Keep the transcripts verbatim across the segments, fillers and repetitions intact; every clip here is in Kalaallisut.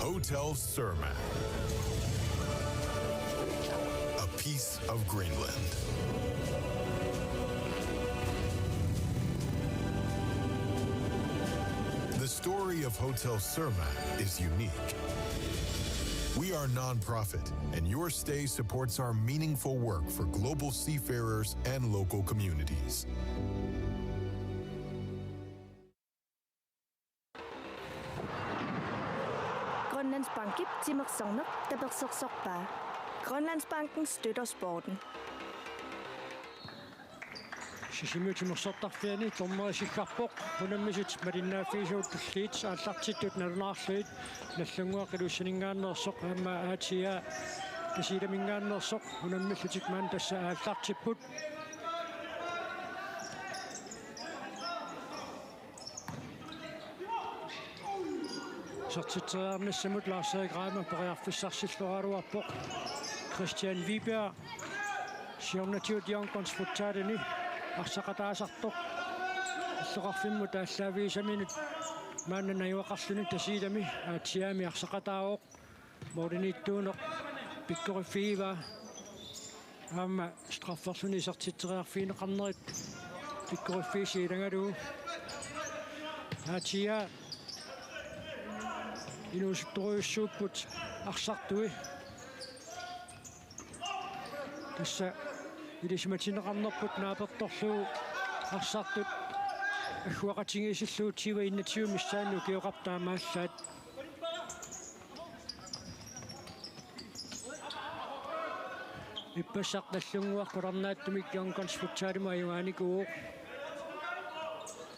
Hotel Surma. A piece of Greenland. The story of Hotel Surma is unique. We are non-profit, and your stay supports our meaningful work for global seafarers and local communities. Grønlandsbankip timersorneq tapersersorpaa. Grønlandsbanken støtter sporten. Sisimiut timersortarfiani dommerit sikkarpoq, unammisut malinnaaffigisavut tulliit aallartittut nalunaarlugit, Nagdlunguaq Ilulissaninngaanneersoq aamma A T A Tasiilaminngaanneersoq unammillutik maani tassa aallartipput. Isertitseriarnissamut Lars-Erik Reimer periarfissarsilluaraluarpoq. Christian Wiberg siornatigut Young Guns Futsalini arsaqataasartoq. Illoqarfimmut aallaavigisaminut maanna najugaqarluni Tasiilami A T A-mi arsaqataavoq. Målimiittuuneq pikkoriffigivaa. Aamma strafferluni isertitseriarfigineqarnerit pikkoriffigisai ilagalugu. A T A inuusuttorujussuupput arsartui. Tassa ilisimatinneqarnerput naapertorlugu arsartut agguaqatigiissillugu tyve enogtyve missaanni ukioqartoq taamaallaat. Ippassaq Nagdlunguaq qularnaatsumik Young Guns Futsalimut ajugaanikuuvoq.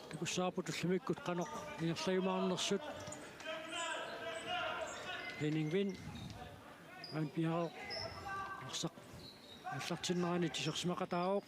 Takussavarput ullumikkut qanoq ingerlajumaarnersut. Henning Wind. Aamma piareersoq arsaq aallartinnerani isersimaqataavoq.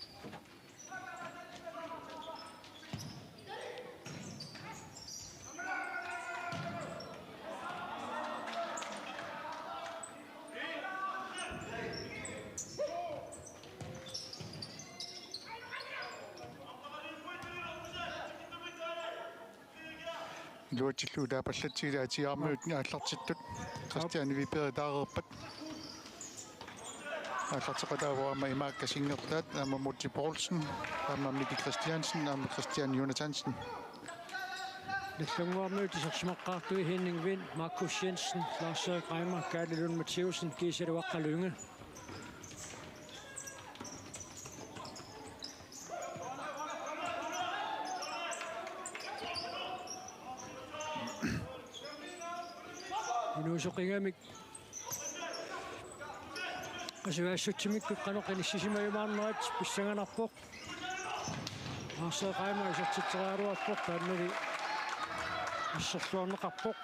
Iluatsillugu taapallatsigit A T A-miut aallartittut. Christian Wiberg taareerpat. Aallarteqataavoq aamma imaakka singertaat, aamma Mutsi Poulsen, aamma Miki Christiansen, aamma Christian Jonathansen. Nagdlunguarmiut isersimaqqaartui Henning Wind, Markus Jensen, Lars-Erik Reimer, Kaali Lund Mathæussen, Kiisa Luaqqalunga. Inuusoqigamik qasujaassutsimikkut qanoq inissisimajumaarnerat pissanganarpoq. Lars-Erik Reimer isertitseriaraluarpoq, taannali asserluarneqarpoq.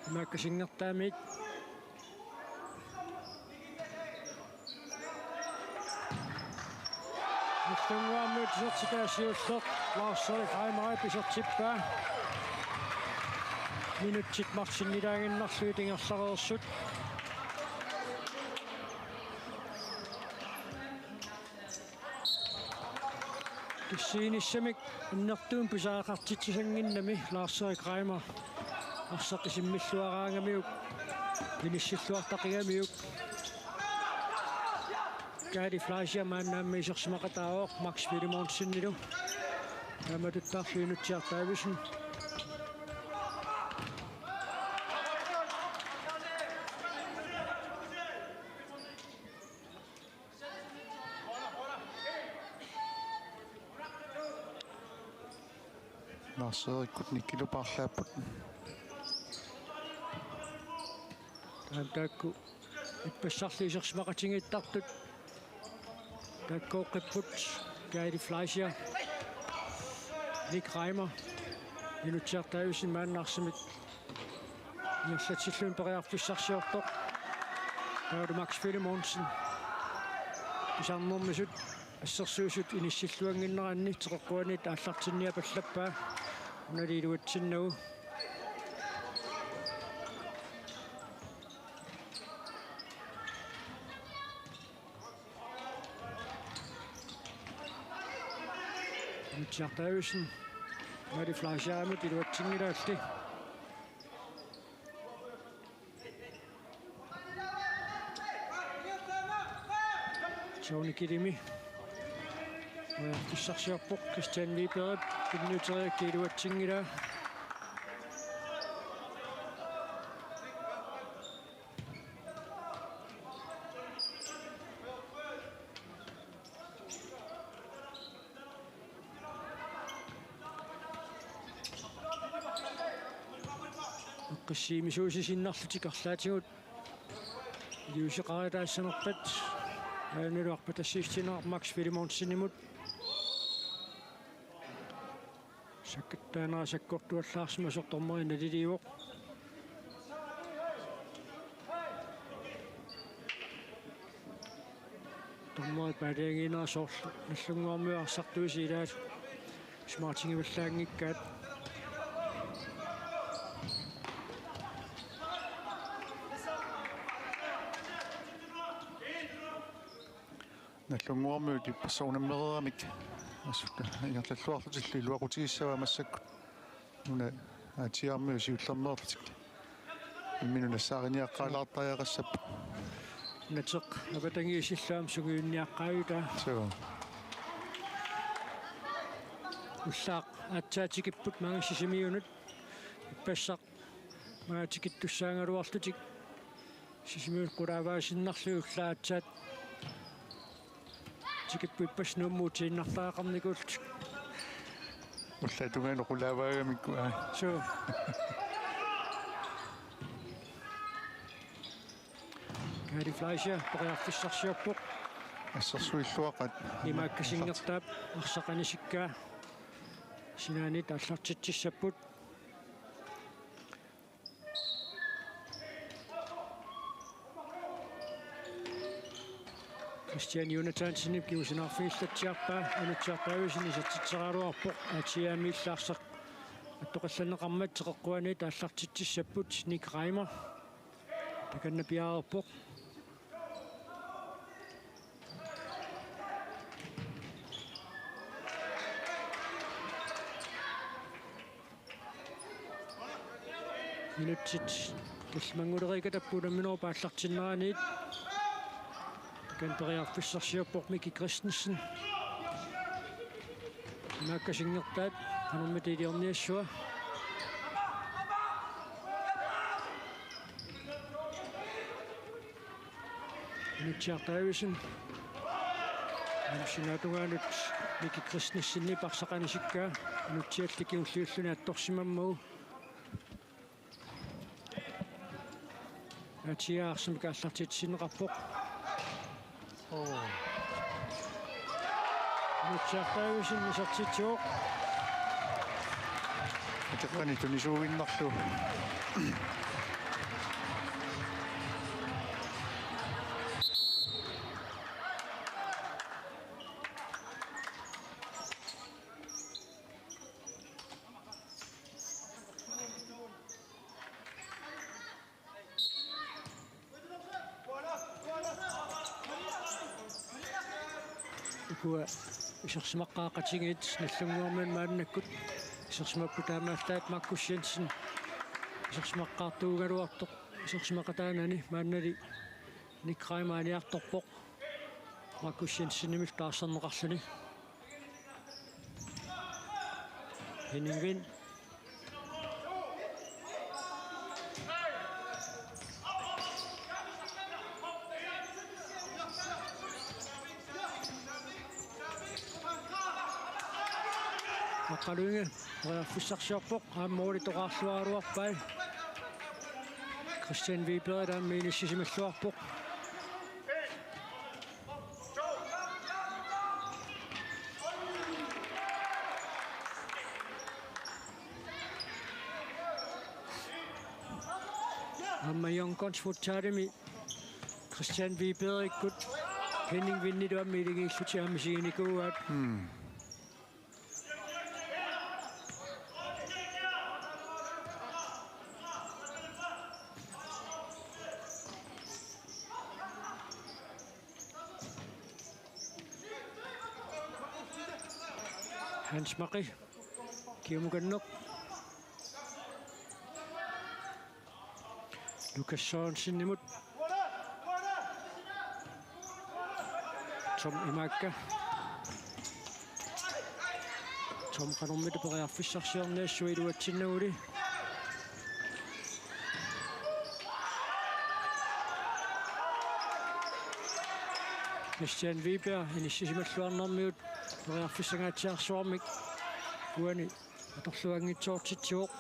Imaakka singertaamiit. Nagdlunguarmiut isertitaa siulleq Lars-Erik Reimerip isertippaa. Minutsit marsinnilaaginnarlugit ingerlareersut. Kisiinissamik annertuumik pisariaqartitsisannginnami Lars-Erik Reimer arsaq isimmilluaraangamiuk, inissilluartaqigamiuk. Kaali Fleischer maanna aamma isersimaqataavoq Max Filemonsenilu. Taamatuttaarlu Inutsiaq Davidsen. Lars-Erikkut Nikilu paarlaapput. Taam taakku ippassarli isersimaqatigiittartut. Taakku oqipput Kaali Fleischer, Nick Reimer, Inutsiaq Davidsen maanna arsamik ingerlatsilluni periarfissarsiortoq. Taavalu Max Filemonsen. Pisarnermisut assersuisut inissilluannginneranni teqeqquaniit aallartinniapallappaa. Unali iluatsinnagu. Inutsiaq Davidsen. Mali Fleischer aamma iluatsinngilaalli. Soorlu Kilimi. Periarfissarsiorpoq Christian Wibergip, tunniuteriaraa iluatsinngilaa. Eqqissiimisuusisinnarlutik arlaatigut iliuuseqarataassanerput. Aanalu arpatassiissuteqarpoq Max Filemonsenimut. Sakkattaanera sakkortuallaarsimasoq dommeri naliliivoq. Dommeri paaliagiinera soorlu Nagdlunguarmiut arsartuisi ilaat isumaatingivallaanngikkaat. Nagdlunguarmiut ippassaq unammereeramik assut ingerlalluarlutillu iluaqutigissavaat massakkut. Una aatsiaarmiut siullermeerlutik imminut nassaariniaqqaalaartariaqassapput. Nateq avatangiisillugu aamma sungiunniaqqaajutaa. Suu. Ullaaq aatsaat tikipput maanga Sisimiunut. Ippassaq maanga tikittussaagaluarlutik. Sisimiut qulaavaasinnarlugit ullaaq aatsaat tikipput ippassaq Nuummuutiinnartariaqarnikuullutik. Ullaap tungaanut qulaavaagamikku, aa. Suu. Kaali Fleischer periarfissarsiorpoq. Assersuilluaqaat. Imaakkasinngertaap arsaq anisikkaa. Sinaaniit aallartitsissapput. Christian Jonathansenip kingusinaarfigillatsiarpaa, Anutsiaq Davidsen isertitseraluarpoq, aatsiaamiillaarsaq attoqallanneqarmat teqeqquaniit aallartitsissapput. Nick Reimer takanna piareerpoq. Minutsit tallimanngulereerakku unamminerup aallartinneraniit. Takanna periarfissarsiorpoq Miki Christensen. Imaakkasinngertaat qanormita iliorniassava. Anutsiaq Davidsen. Aamma sinaatungaanut Miki Christensenip arsaq anisikkaa. Anutsialli kingulliulluni attorsimammagu. Aatsiaarsimik aallartitsineqarpoq. Oo. Anutsiaq Davidsen isertitsivoq. Ateqqani tunisuuinnarlugu. Ukua isersimaqqaaqatigiit Nagdlunguarmiut maannakkut isersimapput, taamaallaat Markus Jensen isersimaqqaartuugaluartoq isersimaqataanani, maannali Nick Reimer aniartorpoq Markus Jensenimillu taarserneqarluni. Henning Vind. Aqqaluinge periarfissarsiorpoq, aamma måli toqqarluaraluarpai. Christian Wiberg taanna inissisimalluarpoq. Aamma Young Guns Futsalimi Christian Wibergikkut Henning Vindilu aamma iligiillutik aamma isiginikuuaat. Hmm. Hans Maki. Kiumukanneq. Lukas Sørensenimut. Imaakka. Tom qanormita periarfissarsiorniassavat iluatsinnaguli. Christian Wiberg inissisimalluarnermigut periarfissangaatsiarsuarmik uani atorluanngitsoortitsivoq.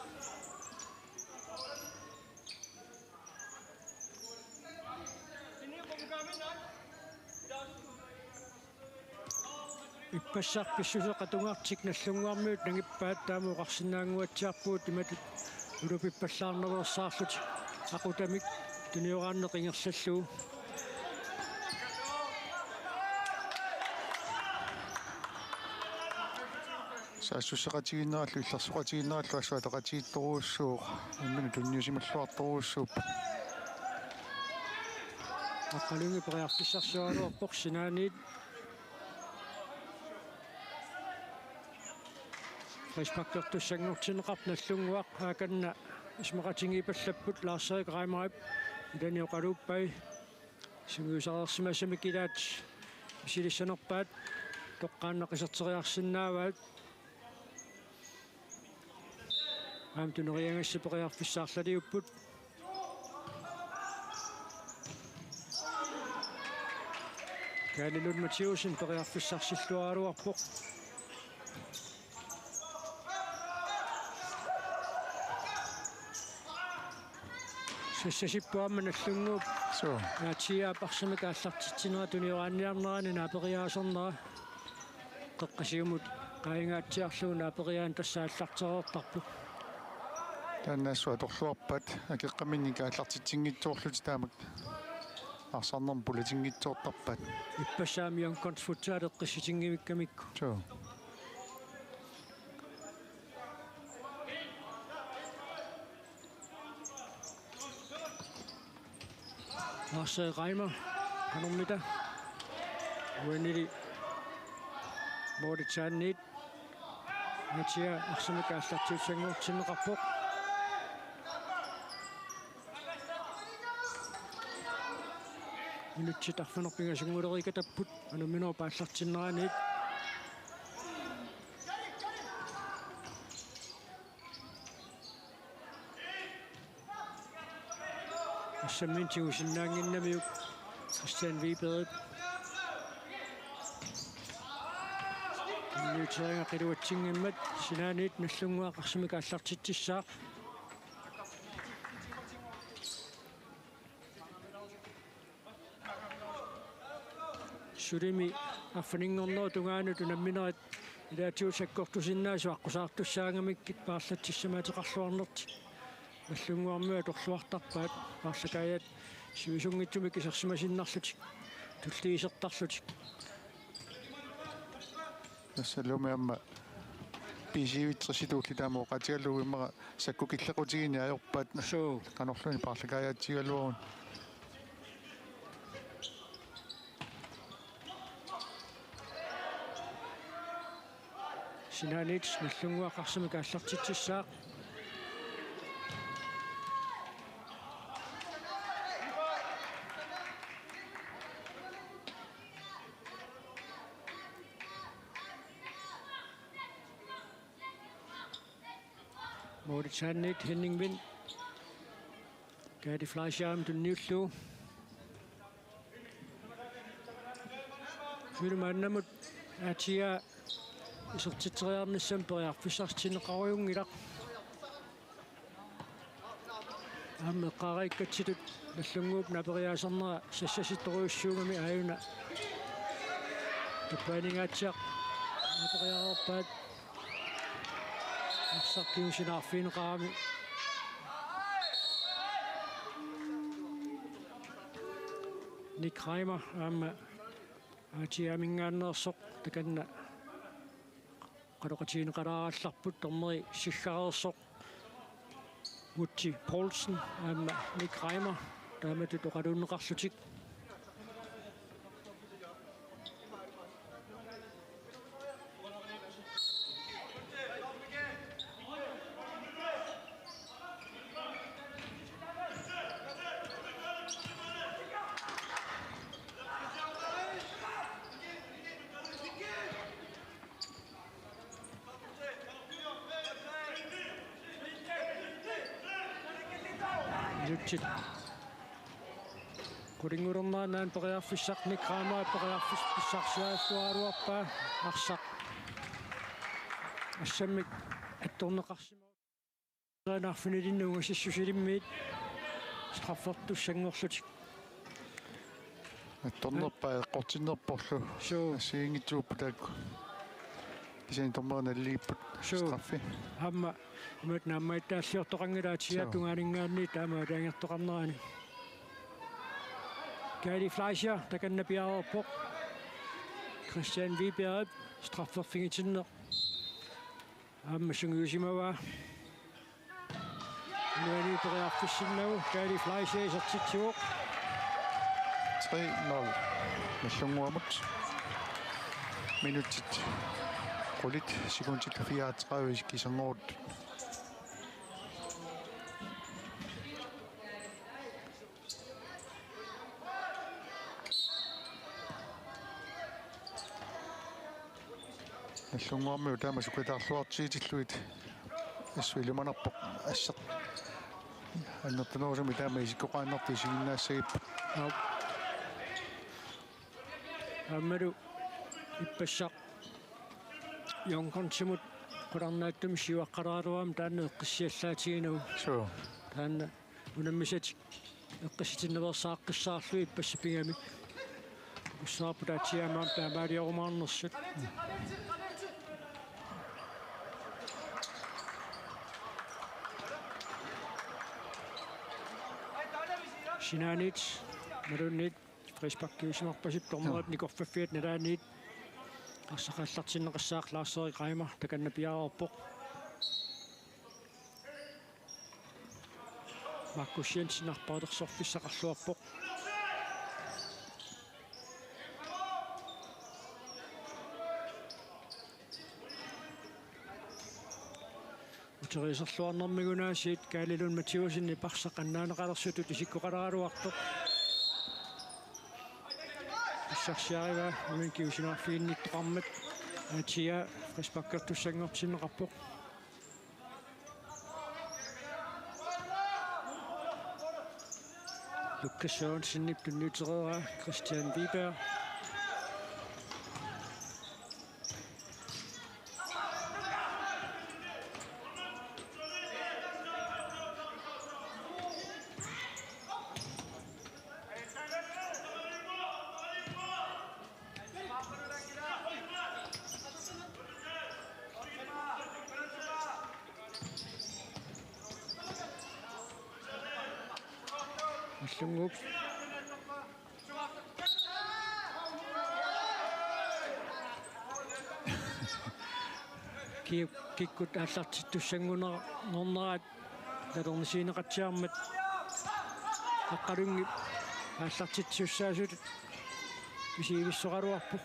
Ippassaq pissuseq atugartik Nagdlunguarmiut nangippaat, taama oqarsinnaannguatsiarpugut imatut ulupippallaarnaveersaarlutik aqutamik tunioraanneq ingerlallugu. Saassusseqatigiinnerallu illersoqatigiinnerallu assut ataqatigiittorujussuuvoq, imminut tunniusimalluartorujussuupput. Aqqalunngi periarfissarsioraluarpoq sinaaniit. Frisparkertussanngortinneqarpoq Nagdlunguaq, Aakanna isumaqatigiippallapput Lars-Erik Reimerip, ilani oqaluuppai. Sungiusareersimasumik ilaat misilissanerpaat, toqqaannaq iserteriarsinnaavaat. Aamma tuneriagassat periarfissaarlaliupput. Kaali Lund Mathæussen periarfissarsilluaraluarpoq. Sassasipput aamma Nagdlunguup. Suu. Aatiaap arsamik aallartitsinera tunioraanniarnerani naaperiaaserneq. Qeqqasiumut qaangaatsiarlugu naaperiaaneq tassa aallartereertarpoq. Taanna assut atorluarpaat, akeqqaminnik aallartitsinngitsoorlutik taamak arsarnermut pulatinngitsoortarpaat. Ippassaq aamma Young Guns Futsal eqqissitinngivikkamikku. Suu. Lars Reimer, qanormita. Uanili Moritz Sandit. Atia arsamik aallartiussanngortinneqarpoq. Minutsit arfineq-pingasunngulereerikatapput unamminerup aallartinneraniit. Assamminik tigusinnaannginnamiuk Christian Wibergip. Tunniuteriaraa iluatsinngimmat sinaaniit Nagdlunguaq arsamik aallartitsissaaq. Sulimi arfininngornerup tungaanut unamminerit ilaatigut sakkortusinnaasut aqqusaartussaagamikkit paarlatsissamaateqarluarnertik Nagdlunguarmiut atorluartarpaat, paarlakaajat sivisunngitsumik isersimasinnarlutik, tulliit isertarlutik. Tassalumi aamma B C U-trissitulli taama oqaatigalugu immaqa sakkukillequtigiinneq ajorpaat. Suu. Qanorluunniit paarlakaajatsigaluaruni. Sinaaniit Nagdlunguaq arsamik aallartitsissaaq. Moritz Sandit, Henning Wind. Kaali Fleischer aamma tunniullugu. Suli maannamut Atia isertitseriarnissamut periarfissarsitinneqarujunngilaq. Aamma eqqaariikkatsitut Nagdlunguup naaperiaaserneq sassasittorujussuugami aajuna. Tuppaaningaatsiaq naaperiareerpaat. Arsaq kingusinnaarfigineqarami. Nick Reimer aamma Atiaminngaanneersoq takanna oqaloqatigineqalaarallarput, dommeri siggareersoq Uchi Poulsen aamma Nick Reimer taamatut oqaluunneqarlutik. Minutsit qulinngornerani periarfissaq Nick Reimer periarfis-, pissarsiaruarpaa arsaq. Assammik attorneqarsimavoq. Arfinilinnut ungasissusilimmiit straffertussanngorlutik. Attornerpaat eqqortinnerporlu. Suu. Assigiinngitsuupput taakku. Kisianni dommeri naligipput. Suu. Straffi. Aamma imatut naammagittaalliortoqanngilaq atia. Suu. Tungaaninngaanniit taama aalajangertoqarnerani. Kaali Fleischer takanna piareerpoq. Christian Wiberg strafferfigitinneq aamma sungiusimavaa. Inuani periarfissinnagu Kaali Fleischer isertitsivoq. Tre nul. Nagdlunguamut. Minutsit qulit, sekundit fireogtredive isikkisanngortut. Nagdlunguarmiut taama sukataarluartigitillugit assut ilumanarpoq, asseq annertunerusumik taama isikkoqaannartut isiginnaassagipput. Aap. Aammalu ippassaq John Kontimut qularnaatsumik siuaqqaleraluarami taanna eqqissiallaatigineq. Suu. Taanna unammisatik eqqissitinnaveersaaqqissaarlugit ippassaq pigami. Ussaapput atsiaamaam taamaaliorumaarnersut. Sinaaniit, imaluunniit frisparkiusimarpasippoq, dommerit nikorfaffiata nalaaniit. Arsaq aallartinneqassaaq, Lars-Erik Reimer takanna piareerpoq. Markus Jensen arpaalersorfissaqarluarpoq. Uteriiserluarnermik unaasiit Kaali Lund Mathæussenip arsaq annaaneqalersutut isikkoqaleraluartoq. Pissarsiarivaa uani kingusinnerfiginnittoqarmat, atia frisparkertussanngortinneqarpoq. Lukas Sørensenip tunniutereeraa Christian Wiberg. Nagdlunguup ki-, kikkut aallartittussanngornerat nalornisiineqatsiarmat Aqqalunngi aallartittussaasutut misigivissoraluarpoq.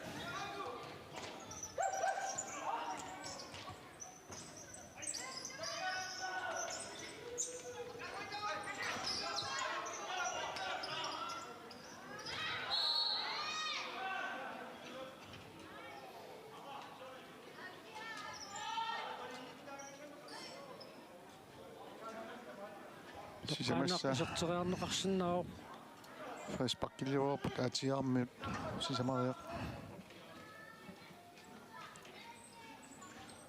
Sisamassa. Qaannaqqaserteriarneqarsinnaavoq. Frisparkiliuarput atsiaarmiut sisamariaq.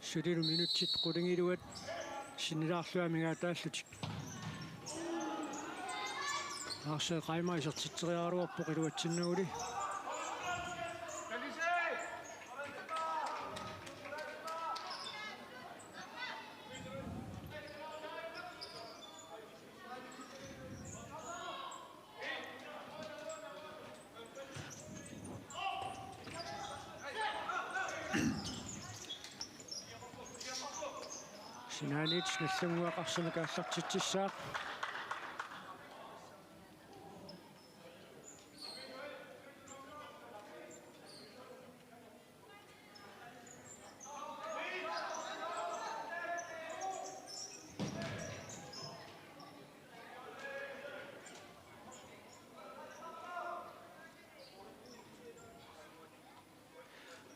Sulilu minutsit qulingiluat sinnilaarlugit amigaataallutik. Lars-Erik Reimer isertitseriaraluarpoq iluatsinnaguli. Sinaaniit Nagdlunguup arsamik aallartitsissaaq.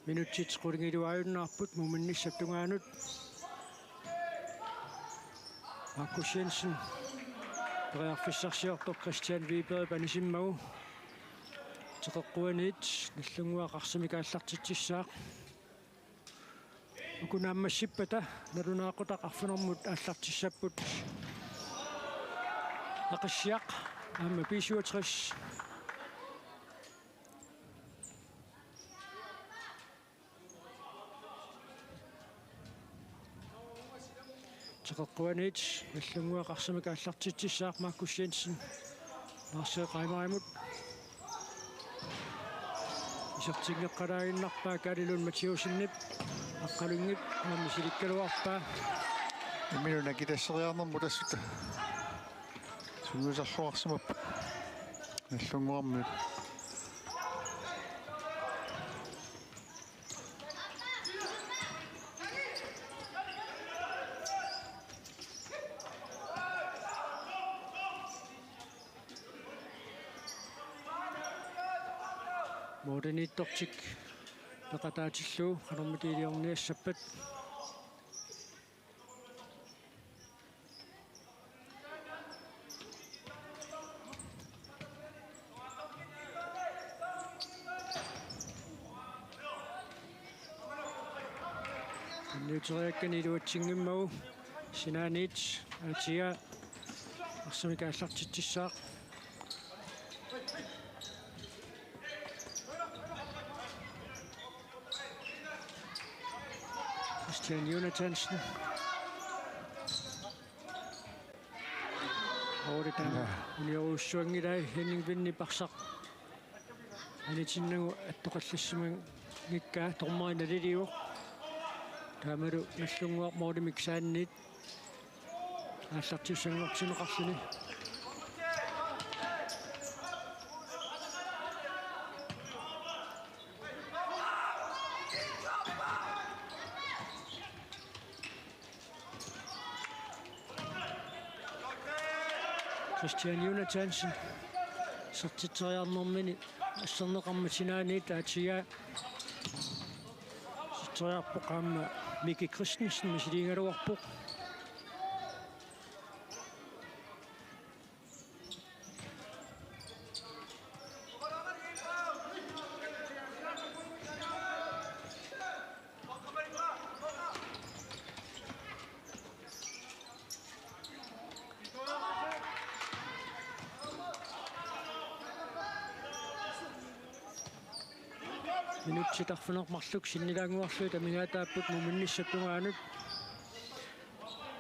Minutsit qulingiluaajunnaarput muminnissap tungaanut. Markus Jensen. Periarfissarsiortoq Christian Wiberg panisimmagu. Teqeqquaniit Nagdlunguaq arsamik aallartitsissaaq. Uku naammassippata nalunaaqutaq arfinermut aallartissapput Aqissiaq aamma B syvogtres. Teqeqquaniit Nagdlunguaq arsamik aallartitsissaaq Markus Jensen. Lars Reimerimut. Isertingeqqalaaginnarpaa Kaali Lund Mathæussenip. Aqqalunnguup aamma silikkaluarpaa. Imminut akitasseriarnermut assut sungiusarluarsimapput Nagdlunguarmiut. Mooriniittortik peqataatillugu qanormita iliorniassappat. Anniuteriakkani iluatsinngimmagu sinaaniit A T A arsamik aallartitsissaaq. Christian Jonathansen. Oorita. Ja. Uniorujussuanngilai Henning Vindip arsaq anitinnagu attoqallassimanngikkaa, dommeri nalilivoq. Taamalu Nagdlunguaq moolimik saanniit aallartissanngortinneqarluni. Christian Jonathansen isertitseriarnermini asserneqarmat sinaaniit A T A iserteriarpoq aamma Miki Christensen misiliigaluarpoq. Minutsit arfineq-marluk sinnilaannguarlugit amigaataapput muminnissap tungaanut.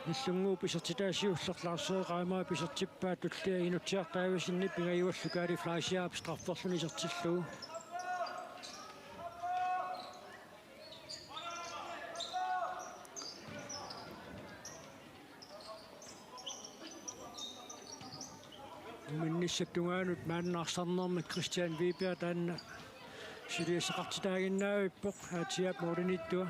Nagdlunguup isertitaa siulleq Lars Reimer isertippaa tullia Inutsiaq Davidsenip pingajuallu Kaali Fleischerip strafferluni isertillugu. Muminnissap tungaanut maanna arsarnermik Christian Wiberg taanna suliassaqartitaaginnavippoq A T A-p mooriniittua.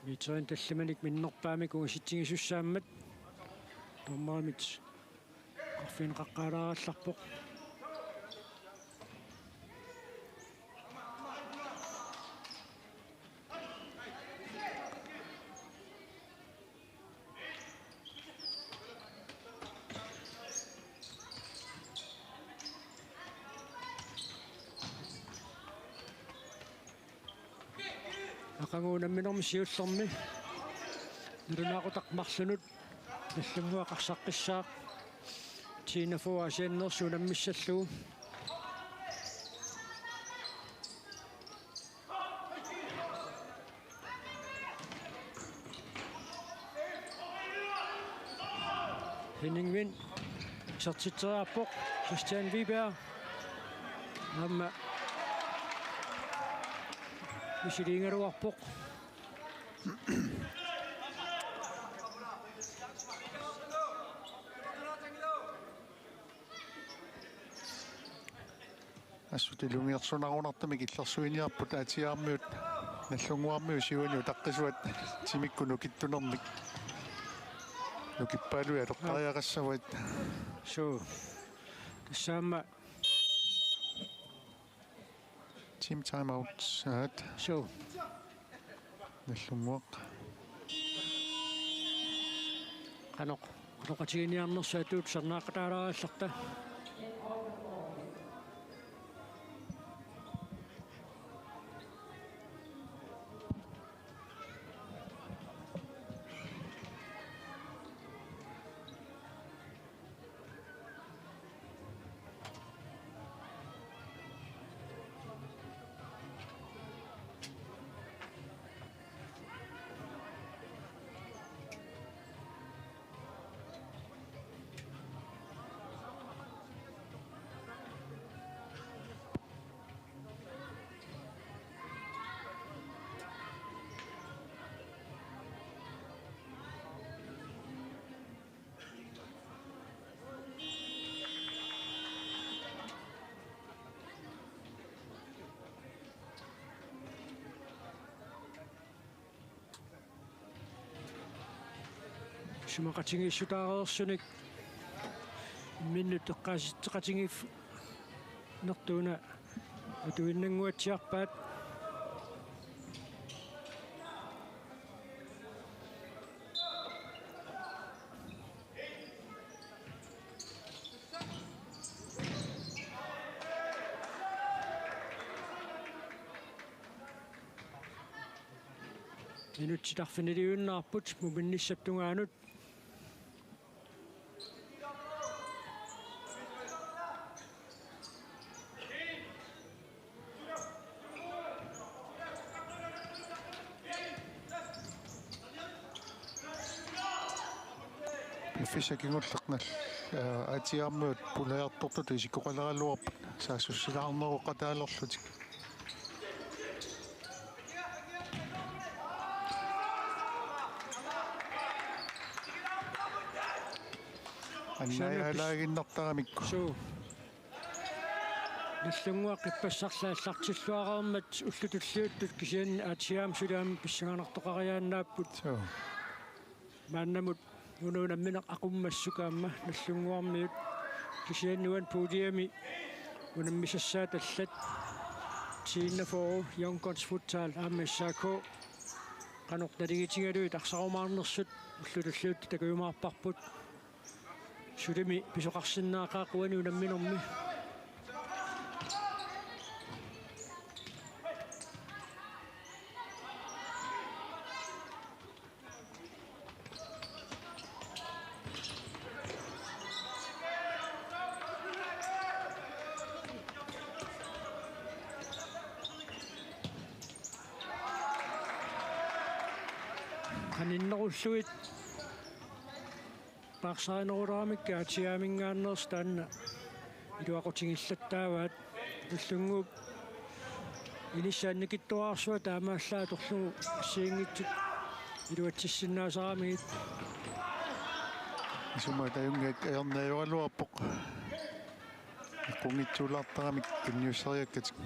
Meterit tallimanik minnerpaamik ungasitsigisussaammat dommerimit qarfineqaqqaalaarallarpoq. Aqagu unamminermi siullermi nalunaaqutaq marlunut Nagdlunguaq arsaqqissaaq. Tina Fogh Aasianneersoq unammissallugu. Henning Vind isertitseriarpoq, Christian Wiberg aamma misiliigaluarpoq. Assut ilungersunarunartumik illersuiniarput A T A-miut Nagdlunguarmiut siuani utaqqisuat timikkut nukittunermik. Nukippaalui atoqqariaqassavaat. Suu. Tassa aamma Team timeout, aat. Suu. Nagdlunguaq. Qanoq, qanoq atuarniarnersoq atuuttoq tusarnaaqataalaarallarta. Isumaqatigiissutaareersunik imminnut eqqaasitseqatigiiffiunertuuna atuinnannguatsiarpaat. Minutsit arfiniliinnarput muminnissap tungaanut. Piffissaq kingulleq nal-, aa, aatsiaarmiut pulajartortutut isikkoqaleraluarput saassussilaarneroqataalerlutik. Annaajalaaginnartaramikku. Suu. Nagdlunguaq ippassarlu aallartilluareermat ullut tulliuttut kisianni aatsiaammi suli aamma pissanganartoqariaannaapput. Suu. Maannamut una unammineq aqummassuk aamma Nagdlunguarmiut kisianni uani puuliami unammisassaat allat T enogfyrre, Young Guns Futsal aamma S A K. Qanoq naligiitigalugit arsarumaarnersut ullut tulliuttut takujumaarparput. Sulimi pisoqarsinnaaqaaq uani unamminermi. Qaninnerullugit paarsarinerulaaramikkit aatsiaaminngaanneersut taanna iluaqutigillattaavaat. Nagdlunguup inissaa annikitsuararsuaq taamaallaat atorlugu assigiinngitsut iluatsissinnaasaramigit. Isummat ajunngilaq ajorneq ajoraluarpoq. Eqqunngitsuulaartaramik tunniusseriakkatik.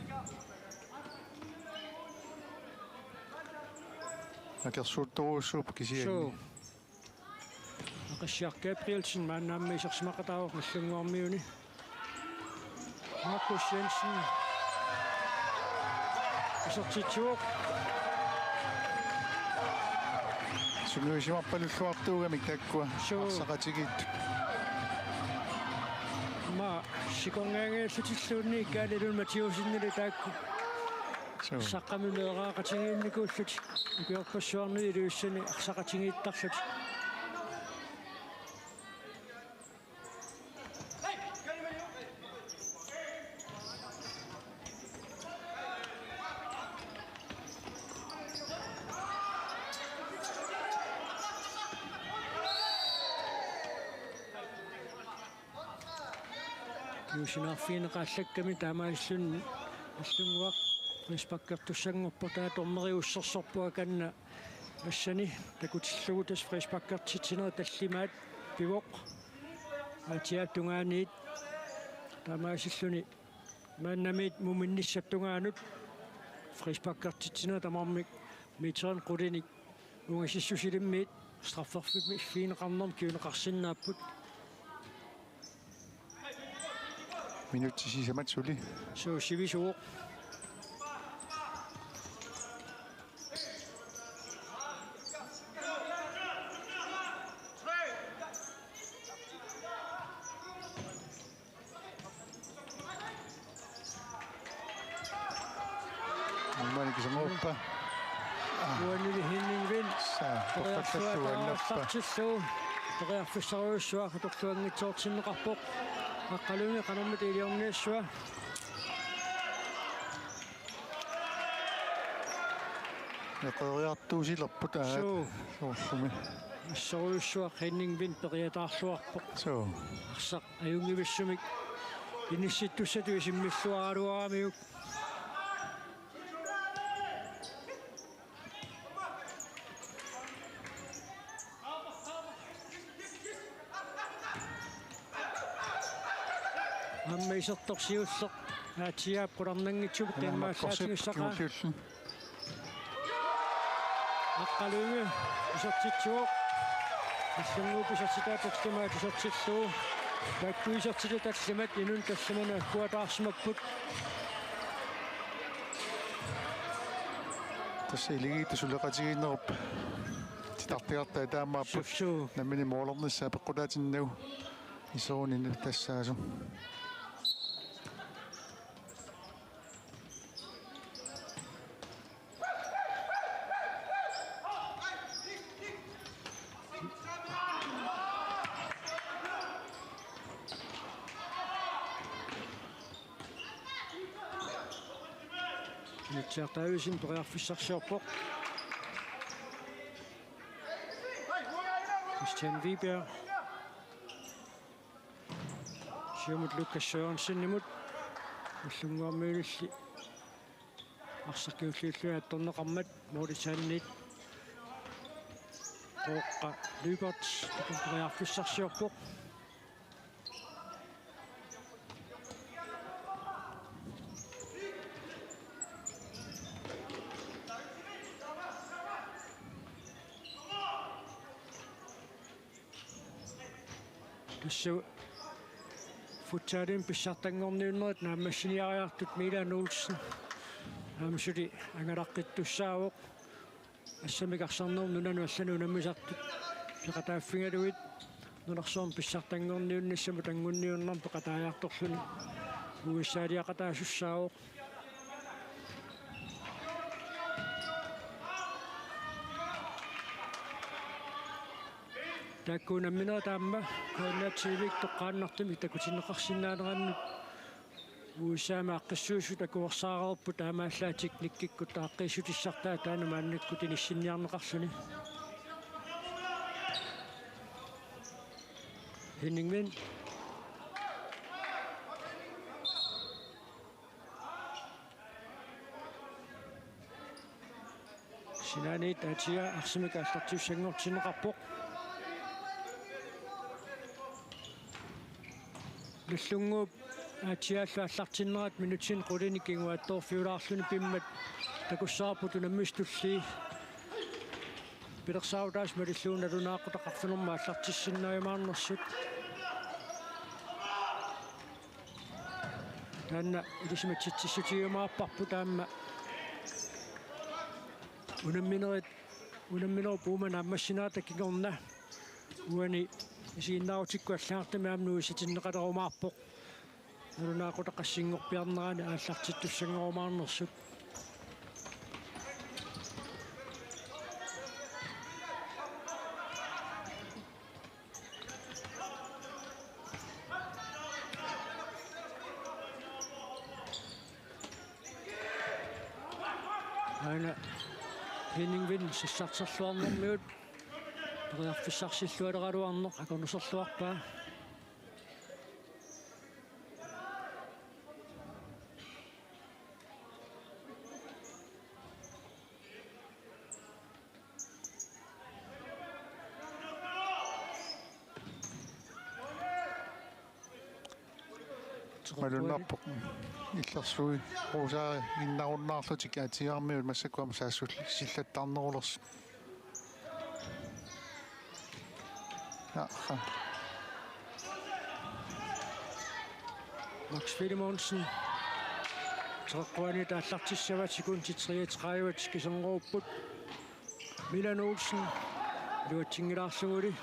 Akersuuttorujussuupput kisianni. Suu. Aqissiaq Gabrielsen maanna aamma isersimaqataavoq Nagdlunguarmiuni. Markus Jensen. Isertitsivoq. Sungiusimarpalulluartuugamik taakkua. Suu. Arsaqatigiit. Aamma sikorngaangajallutilluunniit Kaali Lund Mathiussenili taakku. Suu. Saqqami meeraaqatigiinnikuullutik. Ukiorpassuarni Ilulissani arsaqatigiittarlutik. Kiusinaarfigineqallakkami taamaasilluni Nagdlunguaq frisparkertussanngorpoq, taava dommeri ussersorpoq akanna massani takutillugu tassa frisparkertitsinerit tallimaat pivoq aatsiaap tungaaniit. Taamaasilluni maannamiit muminnissap tungaanut frisparkertitsinerit tamarmik meterit qulinik ungasissusilimmiit strafferfimmi-, -figineqarnermut kiuneqarsinnaapput. Minutsit sisamat suli. Suu, sivisuuvoq. Maani kisamuppa. Uanili Henning Vind. Saa, torfallattuallappa. Periarfissarujussuaq atorluanngitsoortinneqarpoq. Aqqaluimi qanormita iliorniassava. Eqeriartuusilerput aat. Suu. Soorlumi. Assorujussuaq Henning Vind periataarluarpoq. Suu. Arsaq ajunngivissumik inissittussatut isimmilluaraluaramiuk. Aamma isertoq siulleq Aatiaap qularnanngitsumik qimmaallaatigissaqa. Aqqaluimi isertitsivoq. Illunnguup isertitaata tamaat isertillugu. Taakku isertitat tallimat inunnut tallimanut agguataarsimapput. Tassa Akuleriit suleqatigiinnerup titartagartai taamaapput. Sussuu. Nammineq moorlernissaa peqqutaatinnagu. Iseruni tassaasoq. Nitsiartaavisen periarfissarsiorpoq. Christian Wiberg. Siumut Lukas Sørensenimut. Illunnguammiunilli arsaq kingulliulluni attorneqarmat Mortensenit. Qooqqa Lyberth periarfissarsiorpoq. Tassa futsalimi pissartanngorniunnerit naammassiniariartut Milan Olsen aamma suli angalaqqittussaavoq. Assammik arsarnerup nunanut allanut unammisartut peqataaffigalugit nunarsuarmi pissartanngorniunnissamut anngunniunnermut peqataajartorluni U S A-liaqataasussaavoq. Taakku unamminerit aamma K N R T V-kkut toqqaannartumik takutinneqarsinnaanerannut U S A-mi aaqqissuisut akuersaareerput, taamaallaat teknikkikkut taaqqiissutissartaa taanna maannakkut inissinniarneqarluni. Henning Vind. Sinaaniit Aatia arsamik aallartissanngortinneqarpoq. Nallunnguup Aatiaallu aallartinnerat minutsini qulinik kinguaattoorfiulaarluni pimmat takussavarput unammisut tullii. Pilersaarutaasut malillugu nalunaaqutaq arfineq-marlunut aallartissinnaajumaarnersut. Taanna ilisimatitsissutigiumaarparput aamma unamminerit, unamminerup uuma naammassinerata kingorna uani isiginnaarutikkut allagartamik aamma nuisatinneqalerumaarpoq. Nalunaaqutaq assinngorpiarnerani aallartittussanngorumaarnersut. Aana Henning Vind sassarterluarnermiut periarfissarsillualeraluarneq akornuserluarpaa. Malunnarpoq. Illersuirusaari innarunnaarlutik Aatiarmiut massakkut aamma saassullutik sillattarnerulersut. Aha. Max Filemonsen. Toqqaannartumik aallartissavat, sekundit treogtredive kisernerupput. Milan Olsen iluatsinngilaarluguli.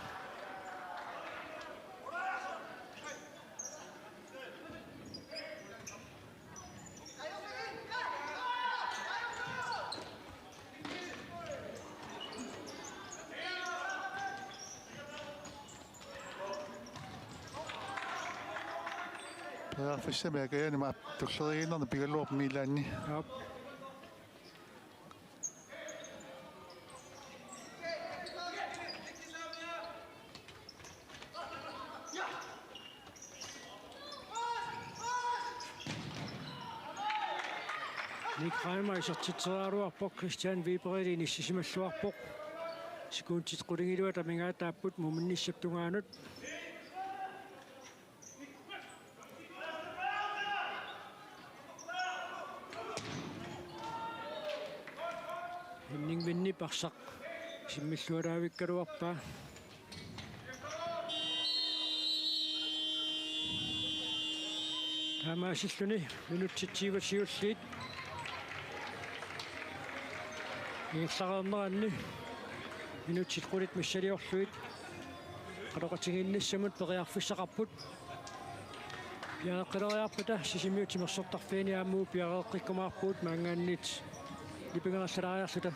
Periarfissamik Aajuna aamma tulleriiaannarneq pigaluarpoq Milaanni. Aap. Nick Reimer isertitseriaraluarpoq, Christian Weberillu inissisimalluarpoq. Sekundit qulingiluat amigaataapput muminnissap tungaanut. Henning Vennip arsaq simmillualaavikkaluarpaa. Taamaasilluni minutsit tyve siulliit ingerlareerneranni, minutsit qulit missiliorlugit qanoqatigiinnissamut periarfissaqarput. Piareeqqileriarpata Sisimiut timersortarfiani aamma piareeqqikkumaarpugut maanngaanniit nipangerallalaariarluta.